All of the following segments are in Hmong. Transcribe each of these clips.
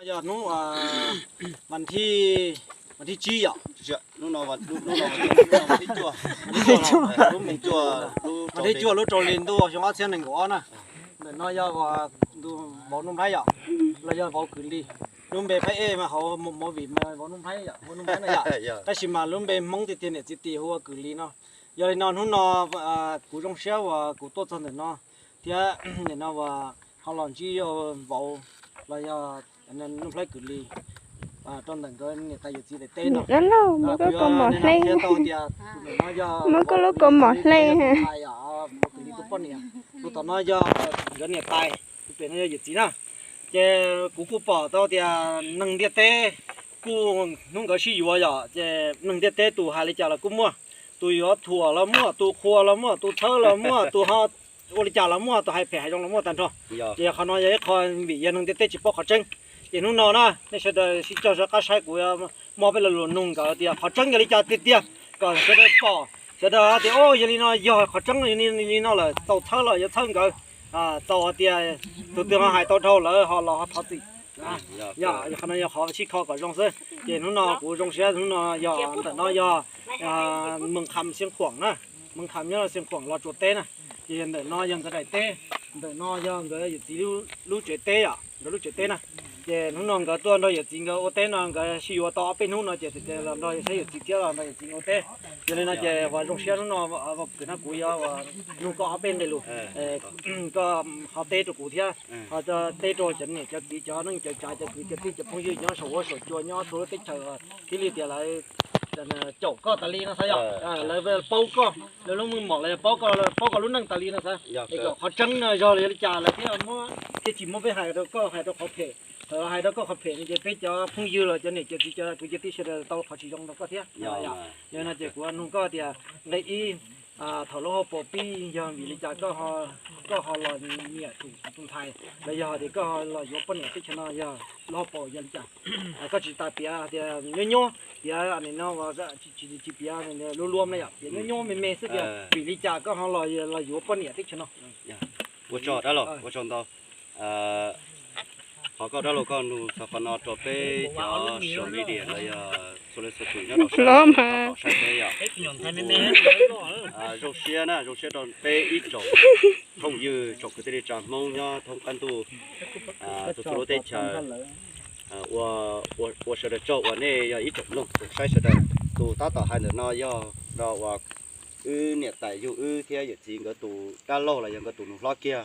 Yog hnub vas thib tsib yom, hnub no vas thib cuaj, lub thib cuaj lub rau li ntuj xyoo ob txhiab nees nkaum ob na. Ntawm no yog ntu vauv Nuj Nplhaib yom, los yog vauv Kwm Lis. Lub npe Phaib Ej mas hauv movie mas vauv Nuj Nplhaib yom, vauv Nuj Nplhaib na yom. Tab sis mas lub npe Hmoob tiag tiag niam txiv tis hu ua Kwm Lis no. Yog li no hnub no kuv zoo siab uas kuv tuaj txog ntawm no thiab nim no uas ho los ntsib vauv los yog Nuj Nplhaib Kwm Lis rau ntawm nkawd niam tais yawm txiv daim teb no. Muab koj lub kaus mom hle, muab koj lub kaus mom hle. Kwm Lis tus poj niam, tus tom no yog nkawd niam tais, tus pem no yog yawm txiv na. Ces kuv kuj pom tau tias neeg ntiaj teb kuj hnub nkawd sib yuav yom, ces neeg ntiaj teb tus hais li cas los kuj muaj, tus yuav thuam los muaj, tus qhuas los muaj, tus txhawb los muaj, tus ho ua li cas los muaj, tus hais phem hais zoo los muaj tag nrho. Ces qhov no yog ib qho vim yog neeg ntiaj teb tsis paub qhov tseeb. Ces hnub no na nej sawv daws sib cog sawv qab saib kuv muab peb lo lus nug nkawd tias qhov tseeb yog li cas tiag tiag, kom sawv daws pom, sawv daws tias o yog li no yog qhov tseeb, yog li no lawm txaus txhawb los yuav txhawb nkawd, txaus hais tias tus twg ho hais tau dhau lawm ho los ho thov txim. Yog qhov no yog qhov sib kho kom zoo xwb. Ces hnub no kuv zoo siab, hnub no yog ntawm no yog Mws Kham Xiav Khuam na, Mws Kham nyob Xiav Khuam los tsuas teb na. Ces ntawm no yog nkawd daim teb, ntawm no yog nkawd yawm txiv lub tsev teb yom, nkawd lub tsev teb na. Ces hnub no nkawd tuaj nrog yawm txiv nkawd ua teb no, nkawd sib yuav tau ob peb hnub no ces tias los nrog saib yawm txiv thiab los nrog yawm txiv ua teb. Yog li no ces uas zoo siab hnub no Vaum Kwm no kuv yuav uas nug koj ob peb nqe lus. Koj ho teb rau kuv thiab, ho teb rau cov niam cov txiv cov neej cov tsav cov kwv cov tij cov phooj ywg nyob saum huab saum cua nyob txhua lub teb chaws thiaj li tias lawv caum koj tas li no xav yog lawv paub koj, lawv lub meej mom lawv paub koj, paub koj lub neej tas li no xav. Es kom qhov tseeb no yog li cas lawv thiaj muab, thiaj tsis muab peb hais rau koj hais rau qhov phem, hais rau koj qhov phem no ces peb cov phooj ywg los cov niam cov txiv cov kwv cov tij sawv daws tau qhov tsis zoo rau koj thiab. Yog no ces kuv nug koj tias nqe ib, thaum lub hauv paus pib yog vim li cas koj ho los nyiam tus ntxhais los yog tias koj ho los yuav poj niam teb chaws no yog lub hauv paus yog li cas? Koj tsis tas piav tias nyuaj nyuaj, piav nim no tsis piav luag luag na yom, piav nyuaj nyuaj me me xwb tias vim li cas koj ho los yuav poj niam teb chaws no. Ua tsaug dab laug, ua tsaug ntau. Qhov koj dab laug koj nug txog qhov no rau peb cov social media los yog txhua leej txhua tus nyob rau sab teb yom. Zoo siab na, zoo siab rau peb ib tsoom phooj ywg tsoom kwv tij neej tsa Hmoob nyob thoob qab ntuj txhua txhua lub teb chaws. Ua sawv daws tsaug uas nej yog ib tsoom mloog tsoom saib sawv daws. Tus tab tom hais ntawm no yog rau uas wb niam tais yug wb thiab yawm txiv nkawd tus dab laug los yog nkawd tus nus hlob kiag.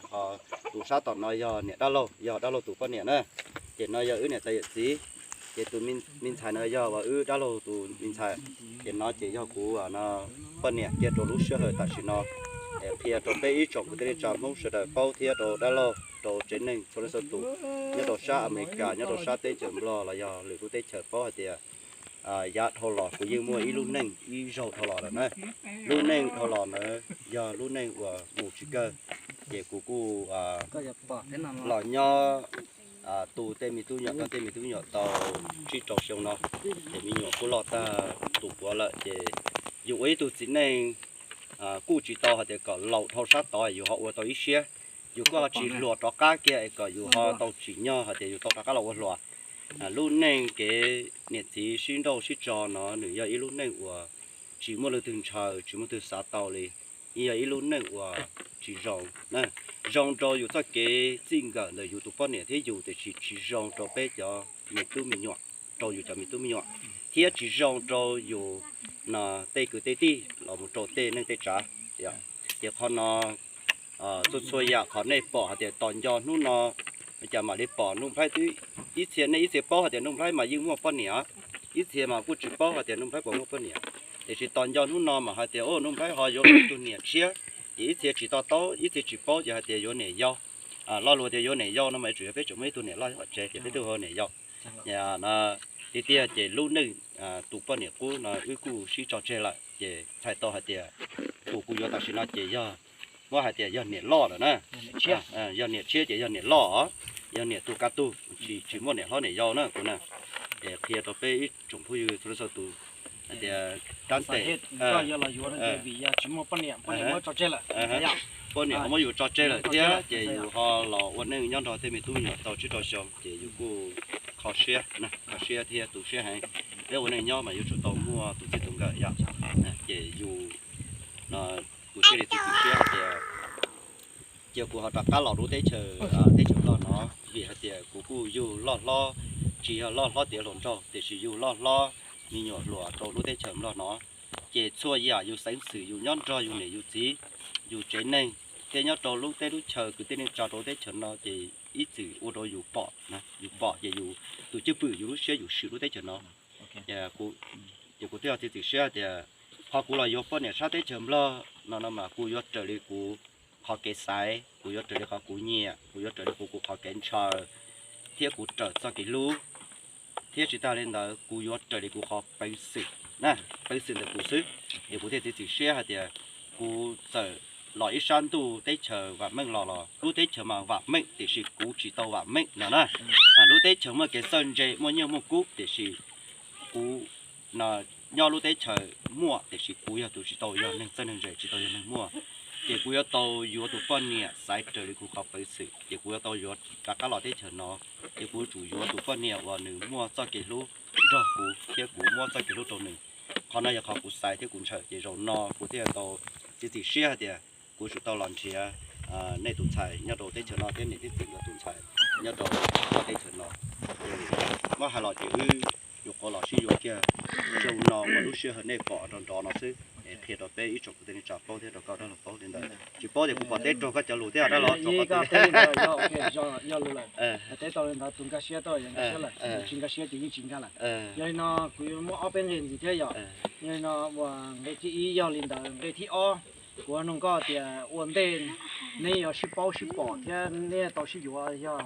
Tus sab tom no yog niam dab laug, yog dab laug tus poj niam na. Ces no yog wb niam tais yawm txiv. Ces tus me ntxhais no yog uas wb dab laug tus me ntxhais. Ces no ces yog kuv poj niam kiag rau lub sij hawm tam sim no. Qhia rau peb ib tsoom kwv tij neej tsa Hmoob sawv daws paub thiab rau dab laug rau tsev neeg txhua leej txhua tus nyob rau sab Amelikas, nyob rau sab teb chaws Nplog los yog lwm lub teb chaws paub hais tias yav dhau los kuv yeej muaj ib lub neej ib zaug dhau los lawm na. Lub neej dhau los ntawd yog lub neej uas mus tsis kawg, ces kuv kuj los nyob tu tej me tub me nyuam, nrog tej me tub me nyuam tau tsib rau xyoo no, ces me nyuam kuj loj tag tus puav lawm, ces yus ua ib tug txiv neej kuj tsis tau hais tias kom laus dhau sab tod yus ho ua tau ib siab, yus kuj ho tsis hluas rov qab kiag es kom yus ho tau tsim nyog hais tias yus tau rov qab los ua hluas. Lub neej kev niam txiv sib nrauj sib tso no nws yog ib lub neej uas tsis muaj leej twg ntshaw, tsis muaj leej twg xav tau li. Yog ib lub neej uas tsis zoo, zoo rau yus txoj kev txij nkawm ntawm yus tus poj niam thiab yus, tiam sis tsis zoo rau peb cov me tub me nyuam, rau yus cov me tub me nyuam, thiab tsis zoo rau yus tej kwv tej tij los mus rau tej neej tej tsav. Ces qhov no txhua txhua yam qhov nej pom hais tias tos nco hnub no, cas mam li pom Nuj Nplhaib twb, ib txhia nej ib txhia paub hais tias Nuj Nplhaib mas yeej muaj poj niam, ib txhia mas kuj tsis paub hais tias Nuj Nplhaib puas muaj poj niam. Tiam sis tos nco hnub no mas hais tias Nuj Nplhaib ho yuav ib tug niam tshiab, ces ib txhia tsis to taub, ib txhia tsis paub ces hais tias yuav niam yau. Lo lus tias yuav niam yau no mas tsuas yog peb tseem muaj ib tug niam loj ua tsev ces peb twb hu niam yau. Tiag tiag ces lub neej tus poj niam qub no wb kuj sib tso tseg lawm, ces txhais tau hais tias tus kuv yuav tam sim no ces yog, muab hais tias yog niam loj lawm na. Yog niam tshiab ces yog niam loj, yog niam tus ka tug, tsis muaj niam hlob niam yau na kuv na. Es qhia rau peb ib tsoom phooj ywg txhua leej txhua tus hais tias rab ntem, poj niam ho muab yus tso tseg lawm thiab ces yus ho los ua neej nyob nrog tej me tub me nyuam tau tsib rau xyoo ces yus kuj kho siab, kho siab thiab tu siab heev. Peb ua neej nyob mas yuav tsum tau muaj tus txij tus nkawm yom. Ces yus, kuv thiaj li txiav txim siab hais tias cia kuv ho rov qab los rau teb chaws, teb chaws Nplog no, vim hais tias kuv kuj yug loj hlob, tsis yog loj hlob tiav hluas nraug, tiam sis yug loj hlob me nyuam hluas rau lub teb chaws Nplog no. Ces txhua yam yus xeev xwm yus nyob nrog yus niam yus txiv, yus tsev neeg, thiab nyob rau lub teb lub chaw kwv tij neej tsa rau teb chaws no ces ib txwm ua rau yus pom, yus pom ces yus tus cwj pwm yus lub siab yus swm lub teb chaws no. Ces kuv thiaj txiav txim siab tias qhov kuv los yuav poj niam sab teb chaws Nplog no no mas kuv yuav raws li kuv qhov kev xaiv, kuv yuav raws li qhov kuv nyiam, kuv yuav raws li kuv, kuv qhov kev ntshaw, thiab kuv raws txoj kev hlub, thiab tsis tas li ntawd kuv yuav raws li kuv qhov peev xwm na, peev xwm ntawm kuv xwb. Ces kuv thiaj txiav txim siab hais tias kuv txawm los ib sab ntuj teb chaws vam meej los los lub teb chaws mas vam meej tiam sis kuv tsis tau vam meej no na. Lub teb chaws muaj kev txawj ntse muaj nyiaj muaj kub tiam sis kuv nyob lub teb chaws muaj tiam sis kuv yog tus tsis tau yog neeg txawj neeg ntse tsis tau yog neeg muaj. Ces kuv yuav tau yuav tus poj niam xaiv raws li kuv qhov peev xwm ces kuv yuav tau yuav rov qab los teb chaws no. Ces kuv yuav tsum yuav tus poj niam uas nws muaj txoj kev hlub nrog kuv thiab kuv muab txoj kev hlub rau nws. Qhov no yog qhov kuv xaiv thiab kuv ntshaw ces zaum no kuv thiaj tau txiav txim siab hais tias kuv yuav tsum tau los nrhiav nej tus ntxhais nyob rau teb chaws no thiab niam thiab txiv nkawd tus ntxhais nyob rau teb chaws no. Muab hais los ces wb nyuam qhuav los sib yuav kiag zaum no uas lub sij hawm nej pom nrov nrov no xwb, es qhia rau peb ib tsoom kwv tij neej tsa paub thiab rau koj dab laug paub li ntawd. Tsis paub tias kuv pom teb raug koj cov lus thiab dab laug. Teb tau li ntawd tus nkag siab tau nkag siab lawm, tsis nkag siab ces yeej tsis nkag lawm. Yog li no kuv yuav muab ob peb nqe ntxiv thiab yom. Yog li no uas nqe thib ib yog li ntawd, nqe thib ob kuv nug koj tias ua ntej neb yuav sib paub sib pom thiab neb tau sib yuav, yog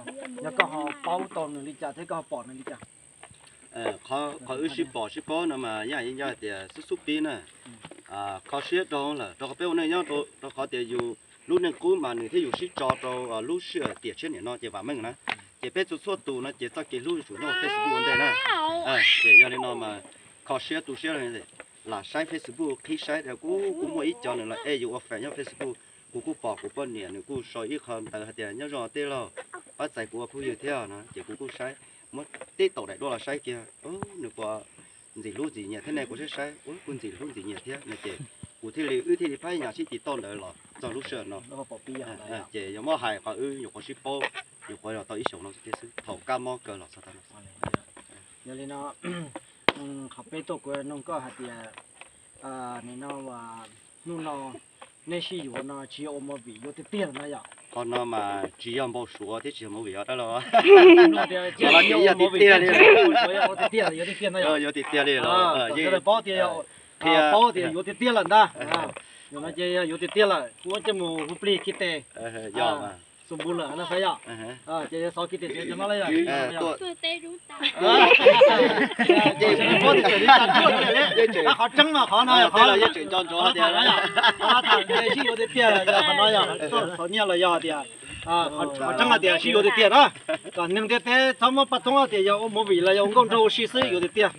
koj ho paub tau nws li cas thiab koj ho pom nws li cas? Qhov wb sib pom sib paub no mas yam yeej yog tias xub xub pib na, kho siab rau lawm rau qhov peb ua neej nyob rau qhov tias yus lub neej qub mas nws thiab yus sib tso rau lub sij hawm tiam tshiab niam no ces vam meej na. Ces peb txhua txhua tus no ces txoj kev hlub yuav tsum nyob hauv Facebook ua ntej na. Ces yog li no mas kho siab tu siab lam saib Facebook qhib saib tias kuv kuj muaj ib co nws los ej yus ua fam nyob Facebook. Kuv kuj pom kuv poj niam nws kuj sau ib qho ntawv hais tias nyob zoo tij laug, pab txais kuv ua phooj ywg thiab no ces kuv kuj saib, muab tib taum daim duab los saib kiag, nws puas ntxim hlub ntxim nyiam thiab ne, kuv saib saib kuj ntxim hlub ntxim nyiam thiab no ces kuv thiaj li, wb thiaj li phab nyas sib cim toj ntawd los txog lub sij hawm no. Ces yog muab hais qhov wb nyuam qhuav sib paub, nyuam qhuav los tau ib xyoos no xwb thiab xwb, thaum kab mob kawg los txog tav no. Yog li no, qhov peb tuaj kuv nug koj hais tias, nim no, hnub no nej sib yuav no tsis yog ua movie, yuav tiag tiag no yom? Qhov no mas tsis yog npau suav thiab tsis yog movie os dab laug. Yog tiag tiag li, yuav tiag tiag li los paub tias, paub tias yuav tiag tiag lawm ntag. Yog no ces yog yuav tiag tiag lawm kuv coj mus hu plig kiv tes xu npu lawm no xav yom. Ces yog xov kiv tes tsev cov no la yog. Qhov tseeb mas qhov no yog qhov tham no yom, tham sib yuav tiag tiag, qhov no yog xov nyiaj los yog tias, qhov tseeb hais tias sib yuav tiag tiag na. Kom neeg ntiaj teb txhob muab paj thoob tias yog ua movie los yog ua nkauj nraug ua si xwb, yuav tiag tiag.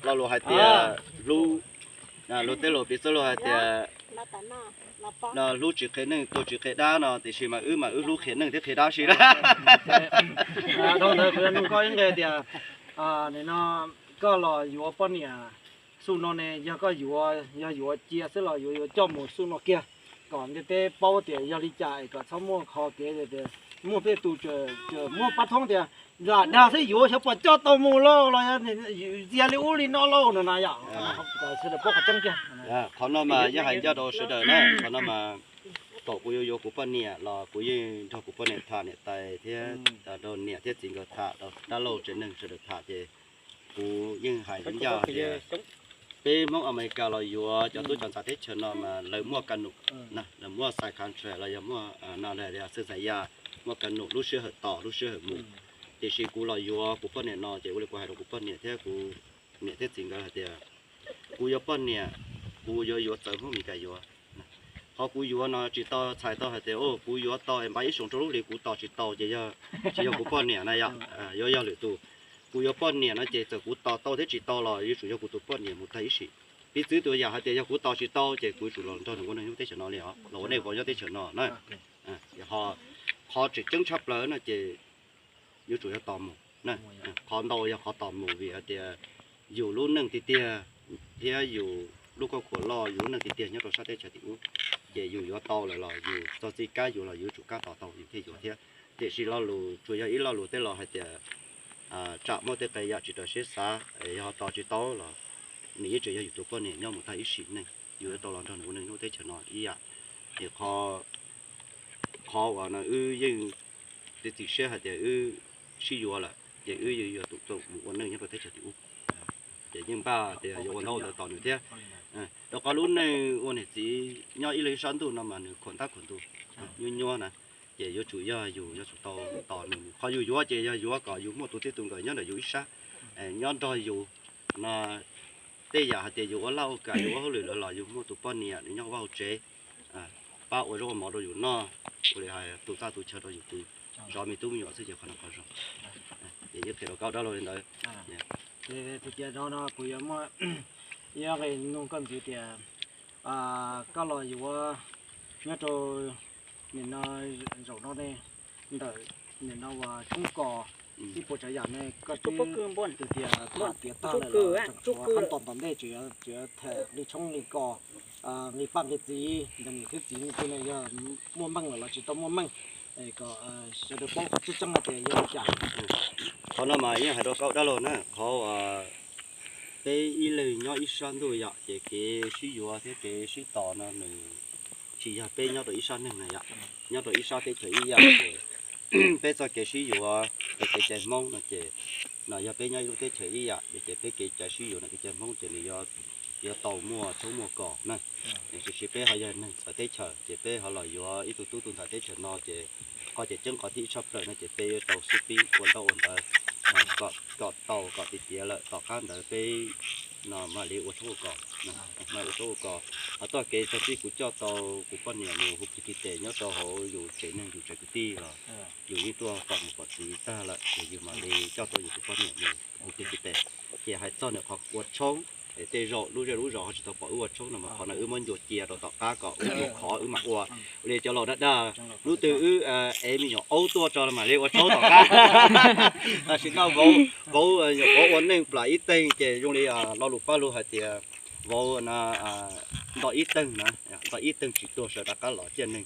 Lo lus hais tias hlub, lus teb lus piv txwv lus hais tias hlub tsis qhia neej tuag tsis qhia dab no, tiam sis mas wb mas wb hlub qhia neej thiab qhia dab si na. Dhau ntawd kuv yuav nug koj ib nqe tias, nim no koj los yuav poj niam xu no ne, yog koj yuav, yog yuav cia xwb los yuav yuav coj mus xu no kiag, kom ntiaj teb paub tias yog li cas es kom txhob muaj qhov kev tias muaj tej tus muaj paj thoob tias lam dag xwb yuav xyov puas coj tau mus lauj los yog li ub li no lauj no na yom. Kom sawv daws paub qhov tseeb kiag. Qhov no mas yeej hais ncaj rau sawv daws na, qhov no mas thaum kuv yuav yuav kuv poj niam los kuv yeej nrog kuv poj niam tham niam tais thiab, nrog niam thiab txiv nkawd tham, rau dab laug tsev neeg sawv daws tham ces kuv yeej hais ncaj tias peb Hmoob Amelikas los yuav cov tub cov ntxhais teb chaws no mas lawv muaj ka num, lawv muaj psychiatrist los yog muaj no xwb xais yaj, muaj ka num lub sij hawm tos lub sij hawm mus. Tiam sis kuv los yuav kuv poj niam no ces ua li kuv hais rau kuv poj niam thiab kuv niam thiab txiv nkawd hais tias kuv yuav poj niam, kuv yuav yuav txawv Hmoob Amelikas yuav. Qhov kuv yuav no tsis tau txhais tau hais tias kuv yuav tau es npaj ib xyoos rau lub hlis kuv tos tsis tau ces yog tsis yog kuv poj niam na yom, yuav yog lwm tus. Kuv yuav poj niam no ces txawm kuv tos tau thiab tsis tau los yuav tsum yog kuv tus poj niam mus tag ib sim. Piv txwv tus yam hais tias yog kuv tos tsis tau ces kuv yuav tsum los nrog nws ua neej nyob teb chaws no li os, los ua neej vauv nyob teb chaws no na. Qhov tseem ceeb tshaj plaws no ces yuav tsum yog tos mus. Qhov ntau yog qhov tos mus vim hais tias yus lub neej tiag tiag thiab yus lub khuam loj, yus lub neej tiag tiag nyob rau sab teb chaws tim ub, ces yus yuav tau lawm los yus txog txij kab yuav los yuav tsum kab tos tau yus thiaj yuav thiab. Tiam sis lo lus tsuas yog ib lo lus tej los hais tias tsam muaj tej qee yam tsis raws siab xav, yog tos tsis tau los nws yeej tseem yog yus tus poj niam nyob mus tag ib sim neej, yus yuav tau los nrog nws ua neej nyob teb chaws no ib yam. Es qhov uas no wb yeej txiav txim siab hais tias wb sib yuav lawm ces wb yuav tsum tau mus ua neej nyob rau teb chaws tim ub. Ces yeej npaj tias yuav ua ntaub ua ntawv tos nws thiab. Rau qhov lub neej ua niam txiv nyob ib leeg ib sab ntuj no mas nws khuam ntab khuam ntuj nyuab nyuab na, ces yuav tsum yog yus yuav tsum tau tos nws. Qhov yus yuav ces yog yuav kom yus muaj tus txij tus nkawm nyob ntawm yus ib sab, nyob nrog yus no. Tej yam hais tias yus ua laj ua kam yus ua hauj lwm lawm los yus muaj tus poj niam nws nyob hauv vaj hauv tsev, pab ua zaub ua mov rau yus noj, ua li hais tu txaj tu chaw rau yus tus, zov me tub me nyuam xwb ces qhov no qhov zoo. Ces yeej qhia rau koj dab laug li ntawd. Ces tias no no kuv yuav muaj ib qho nug koj ntxiv tias koj los yuav nyob rau nim no zaum no ne, ntawm nim no uas tshoob kos ib puas tsav yam ne, koj twb tias tham tiav tag lawm los tseem tshuav qhab nto tom ntej tseem yuav tham li tshoob li kos, li paj li txiv ntawm niam thiab txiv ne yog muaj meej lawm los tsis tau muaj meej, kom sawv daws paub tseeb tseeb hais tias yog li cas. Qhov no mas yeej hais rau koj dab laug na, qhov peb ib leeg nyob ib sab ntuj yom, ces kev sib yuav thiab kev sib tos no nws tsis yog peb nyob rau ib sab neeg na yom, nyob rau ib sab teb chaws ib yam ces peb txoj kev sib yuav rau kev cai Hmoob no ces no yog peb nyob ib lub teb chaws ib yam ces peb kev cai sib yuav no kev cai Hmoob ces nws yuav tau muaj tshoob muaj kos na. Tiam sis peb ho yog neeg txawv teb chaws ces peb ho los yuav ib tug tub tug ntxhais teb chaws no ces qhov tseem ceeb qhov thib ib tshaj plaws no ces peb yuav tau xub pib ua ntaub ua ntawv kom tau kom tiav tiav lawm tom qab ntawd peb no mam li ua tshoob ua kos, mam ua tshoob ua kos. Ho txoj kev txog txij kuv coj tau kuv poj niam mus hu plig tiv tes nyob rau hauv yus tsev neeg yus tsev kwv tij los yus yeej tuaj pom niam pom txiv tag lawm ces yus mam li coj tau yus tus poj niam mus hu plig tiv tes. Ces hais txog ntawm qhov ua tshoob es tej zaum lub zej lub zos ho tsis tau pom wb ua tshoob no mas qhov no wb muab ncua cia rau tom qab kom wb ua qhov wb mam ua. Ua li cov laus dag dag, hnub twg wb ev me nyuam aub tuaj tso mam li ua tshoob tom qab. Tam sim no vauv, vauv nyuam qhuav ua neej plam ib teeg ces zoo li lo lus paj lug hais tias vauv nto ib teeg na, nto ib teeg tsis tuag sawv rov qab los ciaj neeg.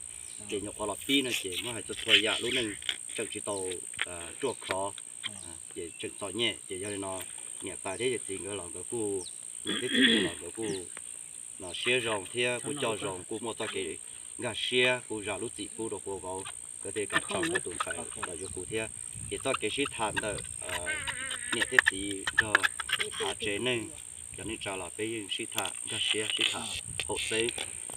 Ces nyuam qhuav los pib no ces muab hais txhua txhua yam lub neej tseem tsis tau ruaj khov, ces tseem txom nyem ces yog li no niam tais thiab yawm txiv nkawd los nkawd kuj, niam thiab txiv nkawd los nkawd kuj no siab zoo thiab kuj coj zoo, kuj muaj txoj kev nkag siab, kuj zam lub txim pub rau kuv vauv, nkawd thiaj kam tso nkawd tus ntxhais los yuav kuv thiab. Ces txoj kev sib tham ntawm niam thiab txiv nrog tsev neeg, cov neej tsa los peb yeej sib tham nkag siab sib tham haum xeeb.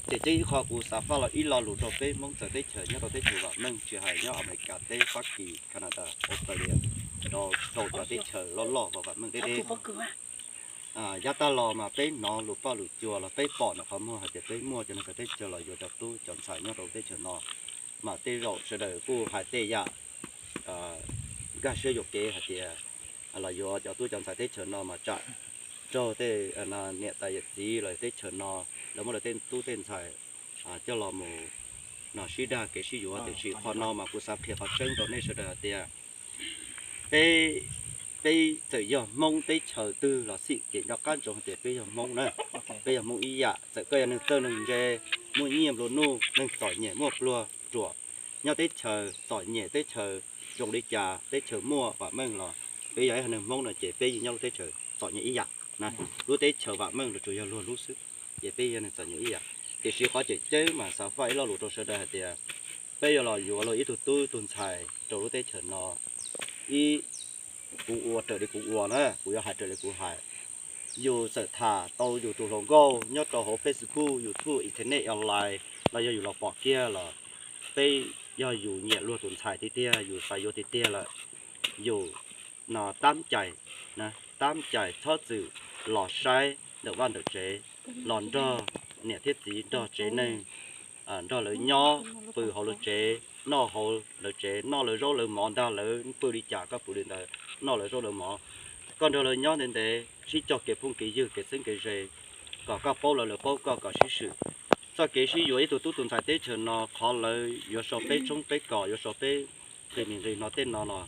Ces tseeb ib qho kuv xav faj los ib lo lus rau peb Hmoob txawv teb chaws nyob rau teb chaws vam meej tsis hais nyob Amelikas teb, Fab Kis, Canada, Australia, rau rau cov teb chaws loj loj vam meej deb deb. Yav tag los mas peb hnov lus paj lus cua los peb pom ntawm qhov muag hais tias peb muaj cov neeg txawv teb chaws los yuav cov tub cov ntxhais nyob rau teb chaws no, mas tej zaum sawv daws kuj hais tej yam nkag siab yuam kev hais tias los yuav cov tub cov ntxhais teb chaws no mas tsam raug tej niam tais yawm txiv los teb chaws no lawv muab lawv tej tub tej ntxhais coj los mus no sib dag kev sib yuav. Tiam sis qhov no mas kuv xav qhia qhov tseeb rau nej sawv daws hais tias peb, peb txawm yog Hmoob teb chaws twg los xij ces nco qab ntsoov hais tias peb yog Hmoob na, peb yog Hmoob ib yam. Txawm koj yog neeg txawj neeg ntse, muaj nyiaj nplua nuj, neeg txom nyem muaj pluag ruam, nyob teb chaws txom nyem teb chaws zoo li cas, teb chaws muaj vam meej los peb yog ib neeg Hmoob no ces peb yeej nyob lub teb chaws txom nyem ib yam na. Lub teb chaws vam meej los tsuas yog luag lub xwb, ces peb yog neeg txom nyem ib yam. Tiam sis qhov tseem ceeb mas xav faj ib lo lus rau sawv daws hais tias peb yuav los yuav luag ib tug tub tug ntxhais rau lub teb chaws no, ib, kuv ua raws li kuv ua na, kuv yuav hais raws li kuv hais. Yus txawm tham tau yus tus hluas nkauj nyob rau hauv Facebook, YouTube, internet online los yog yus los pom kiag los peb, yog yus nyiam luag tus ntxhais tiag tiag, yus xav yuav tiag tiag lawm, yus no tab cais, tab cais txhob txwm los saib ntawm vaj ntawm tsev, los nrog niam thiab txiv nrog tsev neeg, nrog lawv nyob, pw hauv lawv tsev, noj hauv lawv tsev, noj lawv zaub lawv mov, nrog lawv pw li cas koj pw li ntawd, noj lawv zaub lawv mov. Koj nrog lawv nyob ntev ntev, sib cog kev phooj kev ywg kev txheeb kev ze, kom koj paub lawv lawv paub koj kom sib swm. Txoj kev sib yuav ib tug tub tus ntxhais teb chaws no qhov lawv yuav sau peb tshoob peb kos, yuav sau peb nqi mis nqi no tej no los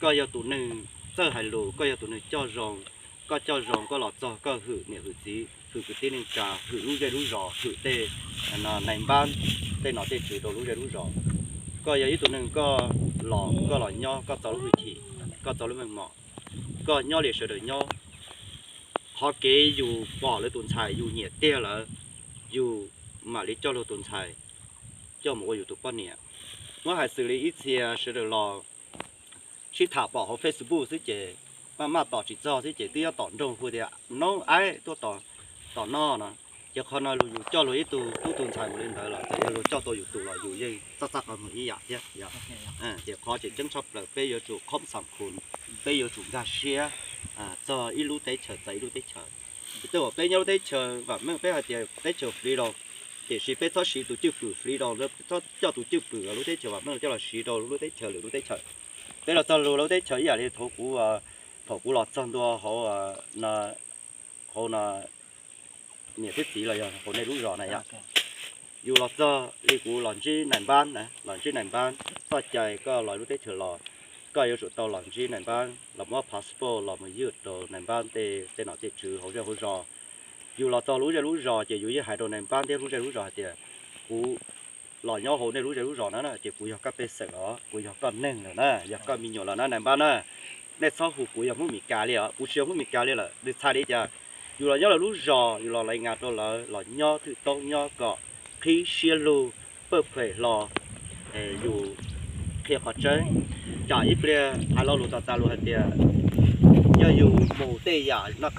Koj yog tus neeg txawj hais lus, koj yog tus neeg coj zoo, koj coj zoo koj los txog koj hwm niam hwm txiv, hwm kwv tij neej tsa, hwm lub zej lub zos, hwm tej nais npab, tej nom tej tswv rau lub zej lub zos. Koj yog ib tug neeg koj los, koj los nyob koj txo lub hwj chim, koj txo lub meej mom, koj nyob li sawv daws nyob. Qhov kev yus pom lawv tus ntxhais yus nyiam tiag lawm, yus mam li coj luag tus ntxhais coj mus ua yus tus poj niam. Muab hais xws li ib txhia sawv daws los sib tham pom hauv Facebook xwb ces maj maj tom tsis txog xwb ces twb yuav tom nroog hu tias noob aib tuaj tom noj no. Ces qhov no luag yus coj luag ib tug tub tug ntxhais mus li ntawd los txawm yog luag coj tau yus tus los yus yeej txaj txaj qhov muag ib yam thiab. Ces qhov tseem ceeb tshaj plaws peb yuav tsum khoob xam khum, peb yuav tsum nkag siab txog ib lub teb chaws txog ib lub teb chaws. Tej uas peb nyob lub teb chaws vam meej peb hais tias teb chaws freedom, tiam sis peb txhob siv tus cwj pwm freedom, txhob coj tus cwj pwm lub teb chaws vam meej coj los siv rau lub teb chaws lwm lub teb chaws. Peb los txog luag lub teb chaws ib yam li thaum kuv, thaum kuv los txog ntua hauv, hauv no, niam thiab txiv los yog hauv nej lub zos na yom. Yus los txog li kuv los ntsib nais npab na, los ntsib nais npab, txoj cai koj los lub teb chaws los, koj yuav tsum tau los ntsib nais npab los muab passport los mus ywj rau nais npab tej, tej nom tej tswv hauv zej hauv zos. Yus los txog lub zej lub zos ces yus yeej hais rau nais npab thiab lub zej lub zos hais tias kuv los nyob hauv nej lub zej lub zos na ces kuv yog koj pej xeem los, kuv yog koj neeg lawm na, yog koj me nyuam lawm na nais npab na. Nej txhob hu kuv yog Hmoob Mes Kas li os, kuv tsis yog Hmoob Mes Kas li lawm. Nws txhais li cas? Yus los nyob lawv lub zos, yus los lais ngas rau lawv, los nyob thwj toob nyob kom qhib siab lug, pawj phem hlo, yus qhia qhov tseeb. Tsam ib pliag hais lo lus txaus txaus lus hais tias yog yus mus tej yam noj